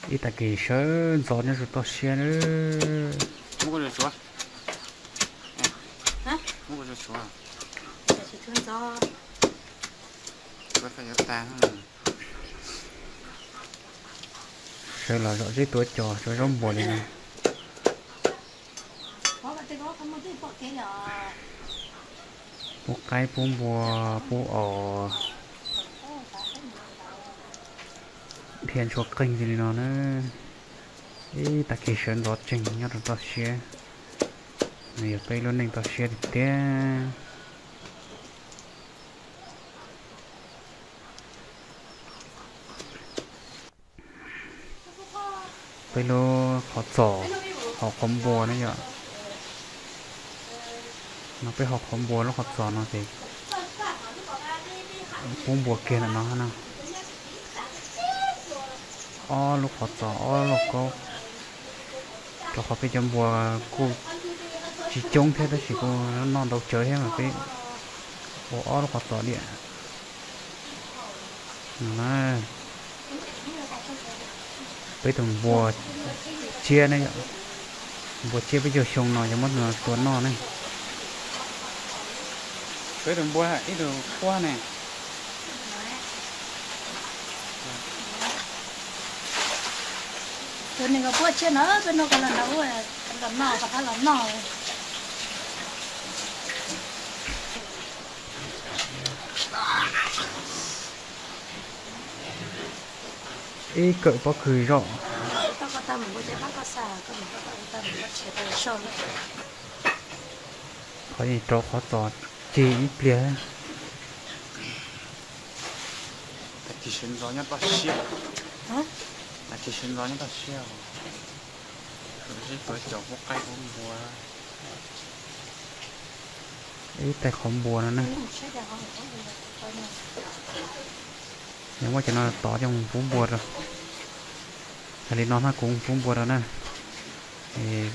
Ib tag kis sawv ntxov nyob rau toj siab na. Sawv los zom zeb tuav cos rau zaub npuas li no. Pub qaib pub npua pub os, dhia ntshua qeeg li no na. Ib tag kis sawv ntxov tsees nyob rau toj siab. Nws yog peb lub neej toj siab tiag tiag. Peb lub qhov txos, hauv qhov npua na yom. No peb hauv qhov npua lub qhov txos no ces pub npua kiag ntawm no na. Ob lub qhov txos ob lub lauj kaub, rau qhov peb cov npua kuj tsis coob thiab tab sis kuj noj ntau tsawv thiab mas peb ua ob lub qhov txos diam. Peb tus npua tsiab ne yom, npua tsiab peb caug xyoo no yog muab tua noj ne. Peb tus npua ib tug quaj ne. Tus neeg uas puab tsiab no peb nug ko los nrog ua, los noj, rov qab los noj. Ib kawm pob kws zoj. Qhov rau qhov txos cig ib pliag. Tag kis sawv ntxov nyob toj siab. Tag kis sawv ntxov nyob toj siab. Zeb tuav cos pub qaib pub npua. Ib tais qhov npua no na. Yog muab cov no tov coj mus pub npua rau. Yog li no na kuv pub npua rau na. Es